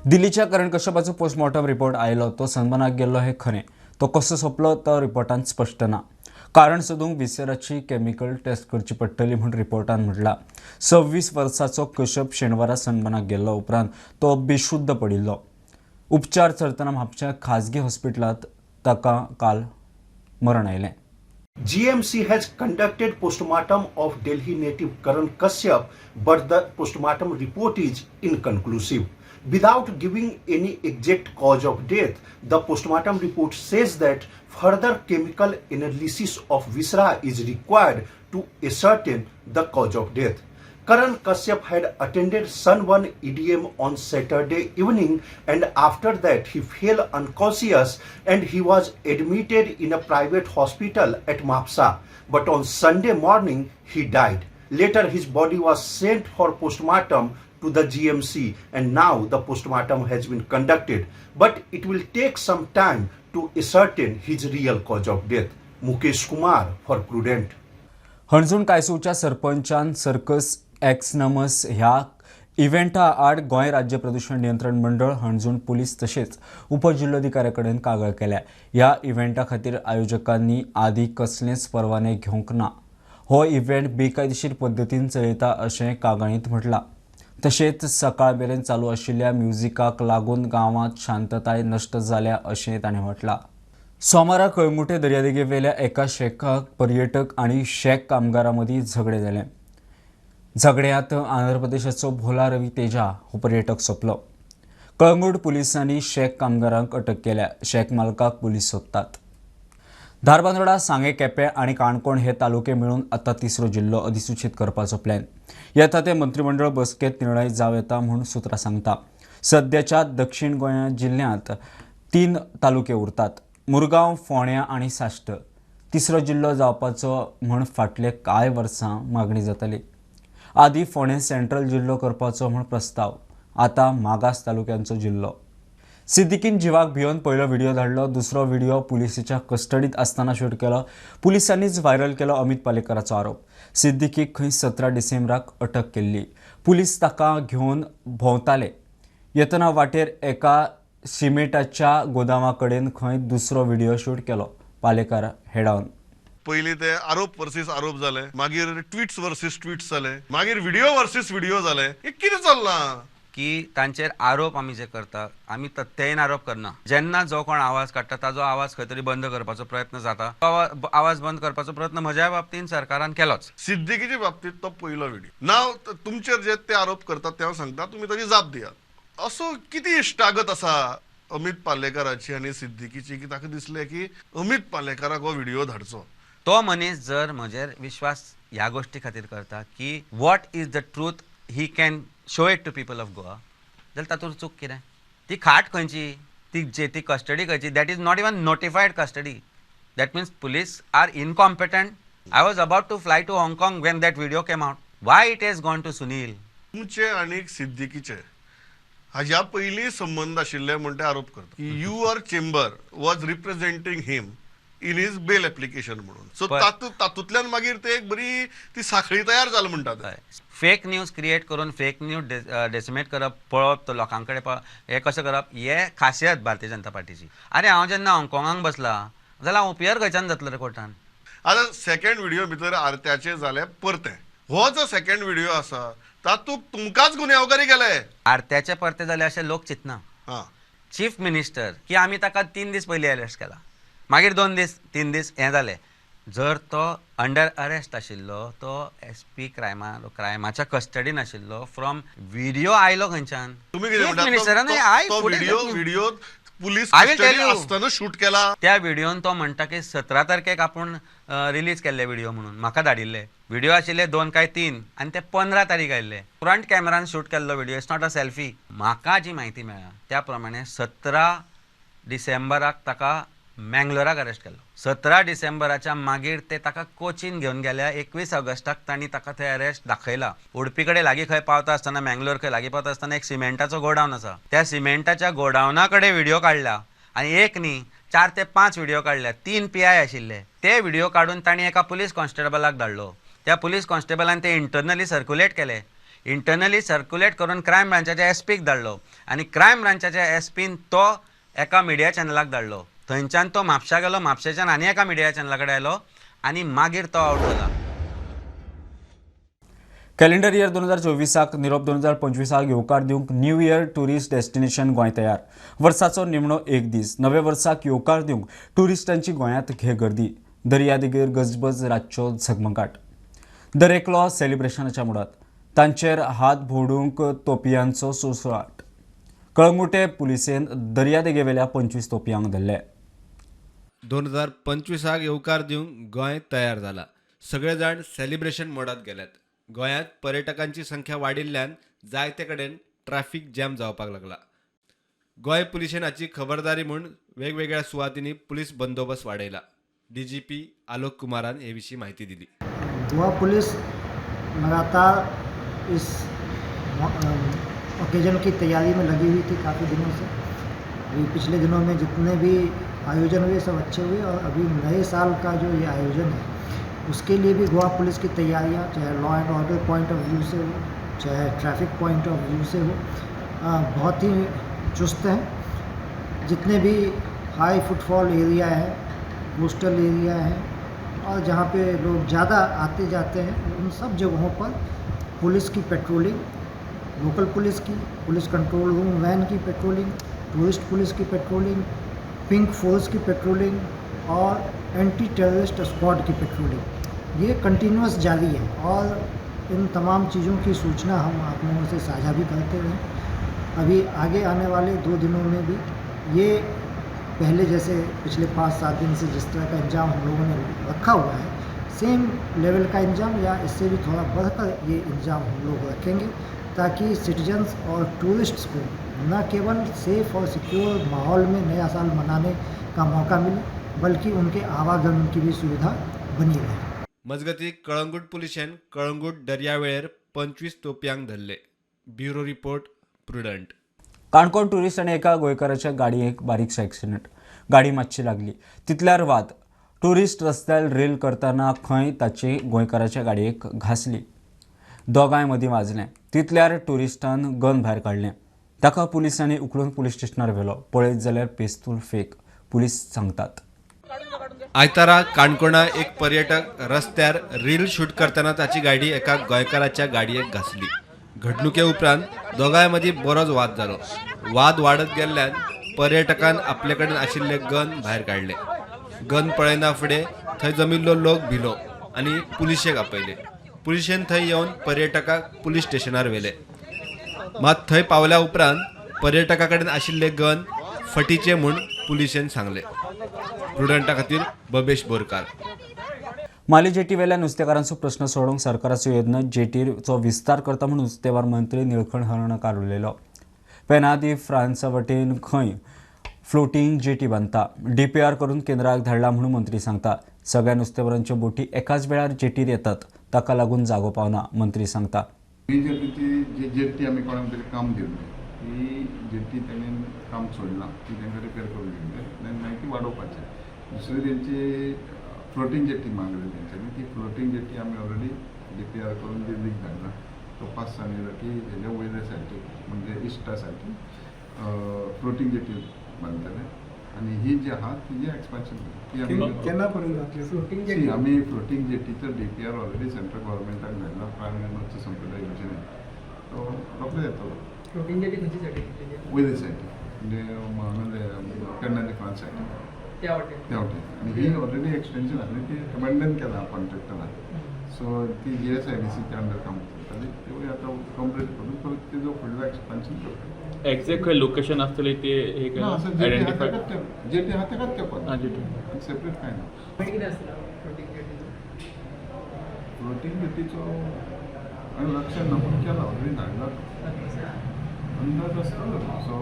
दिल्लीच्या करण कश्यपाचो postmortem report आयलो. तो सनबर्नाक गेल्लो हें खरें, तो कसो सोंपलो तो रिपोर्टान स्पश्ट ना. कारण सोदूंक विसराची केमिकल टेस्ट करची पडटली म्हूण रिपोर्टान म्हटलां. 26 वर्साचो कश्यप शेनवारा सनबर्नाक गेल्लो उपरांत तो बेशुद्ध पडिल्लो. उपचार चलतना म्हापश्या खाजगी हॉस्पिटलांत ताका काल मरण आयलें. GMC has conducted postmortem of Delhi native Karan Kashyap, but the postmortem report is inconclusive. Without giving any exact cause of death, the postmortem report says that further chemical analysis of viscera is required to ascertain the cause of death. Karan Kashyap had attended Sunburn EDM on Saturday evening, and after that he fell unconscious and he was admitted in a private hospital at Mapsa. But on Sunday morning he died. Later his body was sent for postmortem to the GMC, and now the postmortem has been conducted. But it will take some time to ascertain his real cause of death. Mukesh Kumar for Prudent. Anjuna कायसूवच्या सरपंचान सर्कस एक्स नमस ह्या इव्हेंटा आड गोंय राज्य प्रदूषण नियंत्रण मंडळ, हणजूण पुलीस तशेंच उपजिल्लोधिकाऱ्या कडेन कागाळ केल्या. ह्या इव्हेंटा खातीर आयोजकांनी आदी कसलेच परवाने घेवंक ना. हो इव्हेंट बेकायदेशीर पद्दतीन चलयता अशें कागाळींत म्हटलां. तशेंच सकाळ मेरेन चालू आशिल्ल्या म्युजिकाक लागून गांवांत शांतताय नश्ट जाल्या अशें ताणें म्हटलां. सोमारा कळंगुटे दर्यादेगेवेल्या एका शॅकाक पर्यटक आनी शॅक कामगारां मदीं झगडें जालें. झगड्यांत आंध्र प्रदेशाचो भोला रवी तेजा हो पर्यटक सोंपलो. कळंगूट पुलिसांनी शॅक कामगारांक अटक केल्या. शॅक मालकाक पुलीस सोदतात. धारबांदोडा, सांगें, केपें आनी काणकोण हे तालुके मेळून आतां तिसरो जिल्लो अधिसुचीत करपाचो प्लॅन. येता ते मंत्रिमंडळ बसकेंत निर्णय जावं येता म्हूण सुत्रां सांगता. सद्याच्या दक्षिण गोंय जिल्ल्यांत 3 तालुके उरतात, मुरगांव, फोंड्या आनी साश्ट. तिसरो जिल्लो जावपाचो म्हूण फाटले कांय वर्सां मागणी जाताली. आदी फोंडें सेंट्रल जिल्लो करपाचो म्हूण प्रस्ताव, आतां मागास तालुक्यांचो जिल्लो. सिद्दीकीन जिवाक भियोवन पयलो व्हिडिओ धाडलो. दुसरो व्हिडिओ पुलिसेच्या कस्टडीत आसतना शूट केलो. पुलिसांनीच व्हायरल केलो अमित पालेकराचो आरोप. सिद्दीकीक खंय 17 डिसेंबराक अटक केल्ली. पुलीस ताका घेवन भोंवताले. येतना वाटेर एका सिमेंटाच्या गोदामा कडेन खंय दुसरो व्हिडिओ शूट केलो पालेकार हेडावन. पयलीं ते आरोप वर्सीस आरोप जाले, मागीर ट्विट्स वर्सीस ट्विट्स जाले, मागीर व्हिडिओ वर्सीस व्हिडिओ जाले. हे कितें चल्लां? की तांचेर आरोप आमी जे करता, आमी तथ्यहीन आरोप करना. जेन्ना जो कोण आवाज काडटा ताजो आवाज खंय तरी बंद करपाचो प्रयत्न जाता. आवाज बंद करपाचो प्रयत्न म्हज्या बाबतीन सरकारान केलोच. सिद्दीकीच्या बाबतीत तो पयलो व्हिडिओ. नाव तुमचेर जे ते आरोप करतात ते हांव सांगता, तुमी ताची जाप दियात. असो कितें इश्टागत आसा अमित पालेकाराची आनी सिद्दीकीची की ताका दिसलें की अमित पालेकाराक हो व्हिडिओ धाडचो? तो मनीस जर म्हजेर विश्वास ह्या गोश्टी खातीर करता की what is the truth he can show it to people of Goa, जाल्यार तातूंत चूक कितें? ती खाट खंयची, ती जे ती कस्टडी खंयची, that is not even notified custody. That means police are incompetent. I was about to fly to Hong Kong when that video came out. Why it has gone to Sunil? तुमचे आनी सिद्दीकीचे हाज्या पयलीं संबंद आशिल्ले म्हूण ते आरोप करता की your chamber was representing him in his bail application म्हणून. सो तातूंतल्यान मागीर ते एक बरी ती साखळी तयार जाली म्हणटा. फेक न्यूज क्रिएट करून फेक न्यूज डेसिमेट करप, पळोवप, तो लोकां कडेन हें कशें करप, हें खासियत भारतीय जनता पार्टीची. आरे हांव जेन्ना हाँगकाँगाक बसला जाल्यार हांव ओपीआर खंयच्यान जातलो रे कोर्टान? आतां सेकंड व्हिडिओ भितर आरत्याचें जालें परतें. हो जो सेकंड व्हिडिओ आसा तातूंत तुमकांच गुन्यांवकारी केले. आरत्याचे परते जाले अशें लोक चिंतना. चीफ मिनिस्टर की आमी ताका 3 दीस पयलीं अरेस्ट केला, मागीर 2 दीस 3 दीस हें जालें. जर तो अंडर अरेस्ट आशिल्लो, तो एस पी क्रायमाच्या कस्टडीन आशिल्लो, फ्रॉम व्हिडिओ आयलो खंयच्यान? व्हिडिओ पुलीस आसतना शूट केला. त्या व्हिडिओन तो म्हणटा की 17 तारखेक आपूण रिलीज केल्ले व्हिडिओ म्हणून म्हाका धाडिल्ले. व्हिडिओ आशिल्ले 2 काय 3 आनी ते 15 तारीख आयिल्ले. फ्रंट कॅमेरान शूट केल्लो video, it's not a selfie. म्हाका जी म्हायती मेळ्ळा त्या प्रमाणे 17 डिसेंबराक ताका मँगलोराक अरेस्ट केलो. 17 डिसेंबराच्या मागीर ते ताका कोचीन घेवन गेल्या. 21 ऑगस्टाक तांणी ताका थंय अरेस्ट दाखयला. उडपी कडेन लागीं खंय पावता आसतना, मँगलोर खंय लागीं पावता आसतना एक सिमेंटाचो गोडावन आसा, त्या सिमेंटाच्या गोडावना कडेन व्हिडिओ काडला आनी एक न्ही 4 ते 5 व्हिडिओ काडल्या. 3 PI आशिल्ले. ते व्हिडिओ काडून तांणी एका पुलीस कॉन्स्टेबलाक धाडलो. त्या पुलीस कॉन्स्टेबलान ते इंटरनली सर्क्युलेट केले. इंटरनली सर्क्युलेट करून क्रायम ब्रांचाच्या एसपीक धाडलो आनी क्रायम ब्रांचाच्या एसपीन तो एका मिडिया चॅनलाक धाडलो. थंयच्यान तो म्हापशा गेलो, म्हापशेच्यान आनी एका मिडिया चॅनला कडेन आयलो आनी मागीर तो आवट जाला. कॅलेंडर इयर 2024 निरोप 2025 येवकार दिवंक new year tourist destination Goa तयार. वर्साचो निमणो एक दीस, नव्या वर्साक येवकार दिवंक ट्युरिस्टांची गोंयांत घे गर्दी. दर्यादेगेर गजबज, रातचो झगमगाट, दरेकलो सेलिब्रेशनाच्या मुडात. तांचेर हात भोडूंक तोपयांचो सुळसुळाट. कळंगुटे पुलिसेन दर्यादेगेवेल्या 25 तोपयांक धरले. 2025 येवकार दिवंक गोंय तयार जाला. सगळे जाण सेलिब्रेशन मोडात गेल्यात. गोंयांत पर्यटकांची संख्या वाडिल्ल्यान जायते कडेन ट्रॅफिक जॅम जावपाक लागला. गोंय पुलिशेन हाची खबरदारी म्हूण वेगवेगळ्या सुवातींनी पुलीस बंदोबस्त वाडयला. DGP Alok कुमारान हे विशीं म्हायती दिली. गोवा पुलिस लगातार इस ओकेजन की तैयारी में लगी हुई थी काफ़ी दिनों से. अभी पिछले दिनों में जितने भी आयोजन हुए सब अच्छे हुए और अभी नए साल का जो ये आयोजन है उसके लिए भी गोवा पुलिस की तैयारियां, चाहे law and order point of view से हो, चाहे ट्रैफिक पॉइंट ऑफ व्यू से हो, बहुत ही चुस्त हैं. जितने भी हाई फुटफॉल एरिया है, कोस्टल एरिया है और जहाँ पे लोग ज़्यादा आते जाते हैं, उन सब जगहों पर पुलिस की पेट्रोलिंग, लोकल पुलिस की, पुलिस कंट्रोल रूम वैन की पेट्रोलिंग, टूरिस्ट पुलिस की पेट्रोलिंग, पिंक फोर्स की पेट्रोलिंग और एंटी टेररिस्ट स्क्वाड की पेट्रोलिंग, ये कंटिन्यूअस जारी है. और इन तमाम चीज़ों की सूचना हम आप लोगों से साझा भी करते रहें. अभी आगे आने वाले 2 दिनों में भी ये पहले जैसे पिछले 5-7 दिन से जिस तरह का इंतजाम हम लोगों ने रखा हुआ है, सेम लेवल का इंतजाम या इससे भी थोड़ा बढ़कर ये इंतजाम हम लोग रखेंगे, ताकि सिटीजन्स और टूरिस्ट्स को न केवल सेफ़ और सिक्योर माहौल में नया साल मनाने का मौका मिले, बल्कि उनके आवागमन की भी सुविधा बनी रहे. मजगती कळंगूट पुलिशेन कळंगूट दर्यावेळेर 25 तोपयांक धरले. Bureau report, Prudent. Canacona tourist आनी एका गोंयकाराच्या गाडयेक बारीकसो एक्सिडंट. गाडी मातशी लागली तितल्यार वाद. ट्युरिस्ट रस्त्यार रील करतना खंय ताची गोंयकाराच्या गाडयेक घासली. दोगांय मदीं वाजलें. तितल्यार ट्युरिस्टान गन भायर काडलें. ताका पुलिसांनी उखलून पुलीस स्टेशनार व्हेलो. पळयत जाल्यार पेस्तूल फेक, पुलीस सांगतात. आयतारा काणकोणा एक पर्यटक रस्त्यार रील शूट करतना ताची गाडी एका गोंयकाराच्या गाडयेक घासली. घडणुके उपरांत दोगांय मदीं बरोच वाद जालो. वाद वाडत गेल्ल्यान पर्यटकान आपले कडेन आशिल्ले गन भायर काडले. गन पळयना फुडें थंय जमिल्लो लोक भिलो आनी पुलिशेक आपयले. पुलिशेन थंय येवन पर्यटकाक पुलीस स्टेशनार व्हेले. मात थंय पावल्या उपरांत पर्यटका कडेन आशिल्ले गन फटीचे म्हूण पुलिशेन सांगले. प्रुडंटा खातीर बबेश बोरकार. माली जेटीवेल्या नुस्तेकारांचो प्रश्न सोडोवंक सरकाराचो यत्न. जेटीचो विस्तार करता म्हूण नुस्तेवार मंत्री निळखण हळर्णकार उलयलो. पेनादी फ्रांसा वटेन खंय फ्लोटींग जेटी बांदता. DPR करून केंद्राक धाडला म्हणून मंत्री सांगता. सगळ्या नुस्तेमारांच्यो बोटी एकाच वेळार जेटीर येतात, ताका लागून जागो पावना, मंत्री सांगता. ही जेटीची जी जेट्टी आमी कोणाक तरी काम दिल्लें, ती जेट्टी तेणेन काम सोडलां, ती तांकां रिपेर करून दिवंक जाय आनी मागीर ती वाडोवपाची. दुसरी तेंची फ्लोटींग जेट्टी मागली तेंच्यांनी, ती फ्लोटींग जेट्टी आमी ऑलरेडी DPR करून दिल्लीक धाडला. तो 5 दिसांनी येयलो की हेज्या वयल्या सायडीक म्हणजे इश्टा सायडीक फ्लोटींग जेट्टी बांदतले आनी ही जी आहा तिजें एक्सपान्शन ती आमी केन्ना पर्यंत जातली? सी, आमी फ्लोटींग जेटीचो DPR already central गव्हर्मेंटाक धाडला, प्राण मत्स्य संपदा योजनेत, तो रोखडो येतलो. फ्लोटींग जेटी खंयची सायडीन? वयले सायडीक म्हणजे हांगा पेडणा दे फ्रांस सायडीक त्या वाटेन. त्या वटेन. आनी ही ऑलरेडी एक्सटेन्शन आसली, ती अबेंडन केला कॉन्ट्रॅक्टरान, सो ती GSIDCच्या अंडर काम चलताली, तेवूय आतां कंप्लीट करून परत तेजो फुडलो एक्सपान्शन करतले. एक्झॅक्ट खंय लोकेशन आसतलें ते हे ना, असं जेटी आहा आयडेंटिफाय तेकाच ते, जेटी आहा तेकाच ते आं, जेटी. आनी सेपरेट कांय ना. मागीर कितें आसतलें फ्लोटींग जेटीचो? फ्लोटींग जेटीचो हांवें लक्षात ना, पूण केला ऑलरेडी धाडला तो. अंदाज आसतलो सो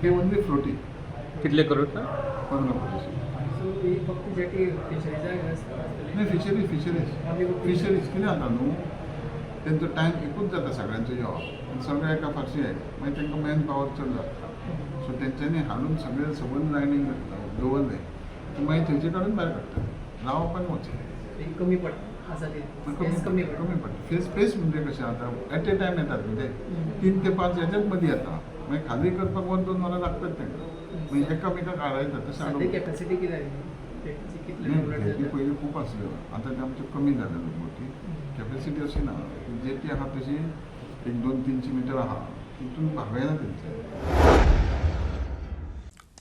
ते ओन्ली फ्लोटींग. कितले करोड ना? 15 कोटी. सो ही फक्त जेटी फिशरीजाक आसतली? नाही, फिशरीज फिशरीज फिशरीज कितें जाता न्हू, तेंचो टायम एकूच जाता सगळ्यांचो येवप आनी सगळे एका फारशी आयले मागीर तांकां मॅन पावर चड जाता, सो तेंच्यांनी हाडून सगळे सबंद लायनीक दवरले मागीर थंयचे काडून भायर काडटा, रावप आनी वचप. कमी पडटा. आसा ती कमी स्पेस कमी पडटा. कमी पडटा. फेस स्पेस म्हणजे कशें आतां एट ए टायम येतात न्ही ते, 3 ते 5 हेच्याच मदीं येता, मागीर खाली करपाक 1-2 वरां लागतात तांकां, मागीर एकामेकाक आडायतात तशें सद्या हाडूंक कॅपॅसिटी कितें आहे जेटीची, कितले नाही, डोंगर जेटी जाता? पयलीं खूब आसल्यो, आतां ते आमच्यो कमी जाल्या बोटी, कॅपॅसिटी अशी ना. जेटी आहा तशी एक 200-300 मिटर आहा, तितून भागयना तेंचे.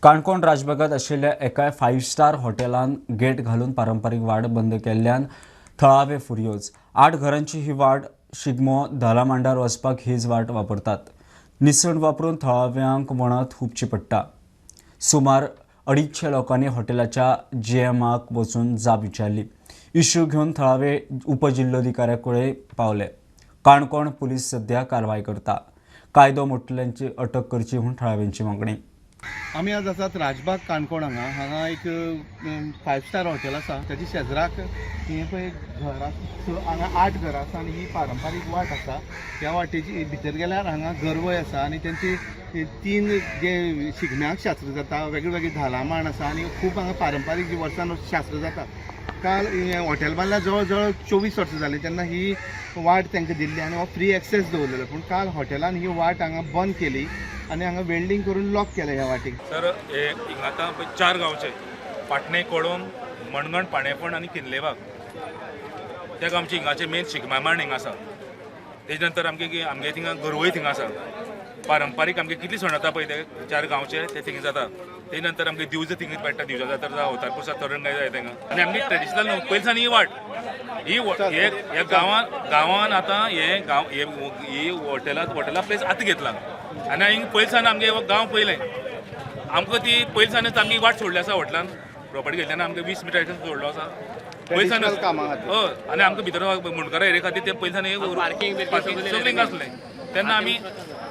काणकोण राजबागांत आशिल्ल्या एका 5 स्टार हॉटेलान गेट घालून पारंपारीक वाट बंद केल्ल्यान थळावे फुर्योज. 8 घरांची ही वाट शिगमो धालामांडार वचपाक हीच वाट वापरतात. निसण वापरून थळाव्यांक वणत हुपची पडटा. सुमार 250 लोकांनी हॉटेलाच्या जीएमाक वचून जाप विचारली. इश्यू घेवन थळावे उपजिल्लोधिकाऱ्या कडेन पावले. काणकोण पुलीस सध्या कारवाय करता. कायदो मोडटल्यांची अटक करची म्हूण थळाव्यांची मागणी. आमी आज आसात राजबाग काणकोण हांगा. हांगा एक 5 स्टार हॉटेल आसा, ताच्या शेजराक हें पळय घर आसा. हांगा 8 घरां आसा आनी ही पारंपारीक वाट आसा. ह्या वाटेची भितर गेल्यार हांगा गरवय आसा आनी तेंची 3 जे शिगम्याक शास्त्र जाता, वेगळे वेगळे धालामाण आसा आनी खूब हांगा पारंपारीक जी वर्सान वर्स शास्त्र जाता. काल हें हॉटेल बांदल्यार जवळ जवळ 24 वर्सां जालीं तेन्ना ही वाट तांकां दिल्ली आनी हो फ्री एक्सेस दवरलेलो, पूण काल हॉटेलान ही वाट हांगा बंद केली आनी हांगा वेल्डींग करून लॉक केलें ह्या वाटेक. सर, हे हिंगा आतां पळय 4 गांवचे, पाटणे, कोळम, मणगण, पाणेपण आनी किल्लेबाग, त्या गांवचे हिंगाचे मेन शिगम्या मांड हिंगा आसा. तेजे नंतर आमगे आमगे थिंगा गरवय थिंगा आसा. पारंपारीक आमगे कितली सण जाता पळय ते 4 गांवचे ते थिंगा जाता. तेजे नंतर आमगे दिवज थिंगा पेट्टा, दिवजा जात्रा अवतारपुरसा तरण जाय थिंगा. आनी आमगे ट्रेडिशनल न्हू पयलीं ही वाट ही ह्या गांवान आतां हे गांव ही हॉटेला प्लेस आतां घेतला आनी हिंगा पयलीं आमगे गांव पयलें आमकां ती पयलीं आमची वाट सोडली आसा. हॉटेलान प्रॉपर्टी घेतल्यान आमकां 20 मिटर सोडलो आसा पयलीं. हय, आनी आमकां भितर मुंडकारा एरिया खातीर ते पयलीं पार्किंग सगळीं आसलें तेन्ना आमी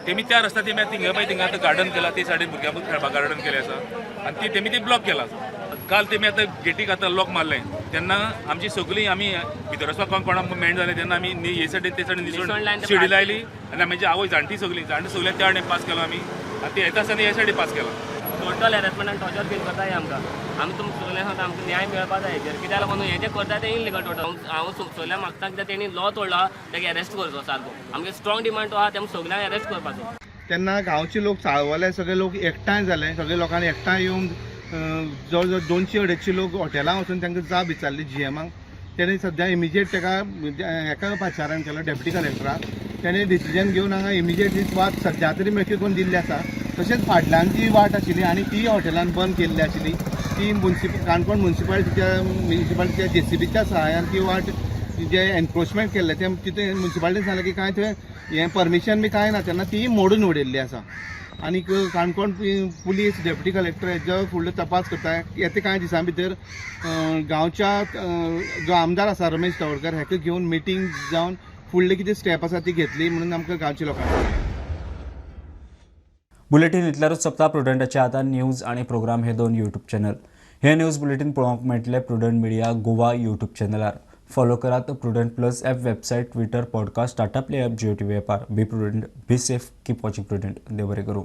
तेमी त्या रस्त्यार तेमी थिंगा पळय थिंगा आतां गार्डन केला, ते सायडीन भुरग्यांक खेळपाक गार्डन केलें आसा आनी ती तेमी ती ब्लॉक केला. काल तेमी आतां गेटीक आतां लॉक मारलें तेन्ना आमची सगळीं आमी भितर वचपाक कोणाक मेळ जालें तेन्ना आमी हे सायडीन ते सायडीन निसण शिडी लायली आनी आमची आवय जाणटी सगळीं जाणटी सगळ्यां त्या वाटेन पास केलो आमी आनी ते येता आसतना हे सायडीन पास केला. टोटल हॅरेसमेंट आनी टॉर्चर फील करता हे आमकां. आमी तुमकां सगळ्यांक सांगता आमकां न्याय मेळपा जाय हेचेर, कित्याक लागून हें जें करता तें इलिगल टोटल. हांव सगळ्यांक मागता कित्याक तेणी लॉ तोडला ताका एरेस्ट करचो सारको. आमगे स्ट्रॉंग डिमांड आहा तेम सगळ्यांक एरेस्ट करपाचो. तेन्ना गांवचे लोक चाळवले, सगळे लोक एकठांय जाले, सगळे लोकांनी एकठांय येवन जवळ जवळ 200-250 लोक हॉटेलां वचून तांकां जाप विचारली जीएमाक. तेणी सद्या इमिजिएट ताका हेका पाचारण केलो डेप्युटी कलेक्टराक. तेणें डिसिजन घेवन हांगा इमिजिएट ही वाट सद्या तरी मेकळी करून दिल्ली आसा. तशेंच फाटल्यान जी वाट आशिल्ली आनी ती हॉटेलान बंद केल्ली आशिल्ली ती काणकोण म्युनिसिपालिटीच्या जेसीबीच्या सहाय्यान ती वाट जे एनक्रोचमेंट केल्लें तें तितून म्युनिसिपालिटीन सांगलें की कांय थंय हें परमिशन बी कांय ना, तेन्ना ती मोडून उडयल्ली आसा. आनी काणकोण पुलीस डेप्युटी कलेक्टर हेजो फुडलो तपास करता. येता कांय दिसां भितर गांवच्या जो आमदार आसा रमेश तवडकर हेका घेवन मिटींग जावन फुडले कितें स्टेप आसा ती घेतली म्हणून आमकां गांवच्या लोकांक. बुलेटीन इतल्यारूच सोंपता. प्रुडंटाचे आतां न्यूज आनी प्रोग्राम हे 2 यूट्यूब चॅनल. हे न्यूज बुलेटीन पळोवंक मेळटले प्रुडंट मिडिया गोवा यूट्यूब चॅनलार. फॉलो करात Prudent plus app, website, Twitter, podcast, Tata Play app, Jio TV ॲपार. Be prudent, be safe, keep watching Prudent. देव बरें करूं.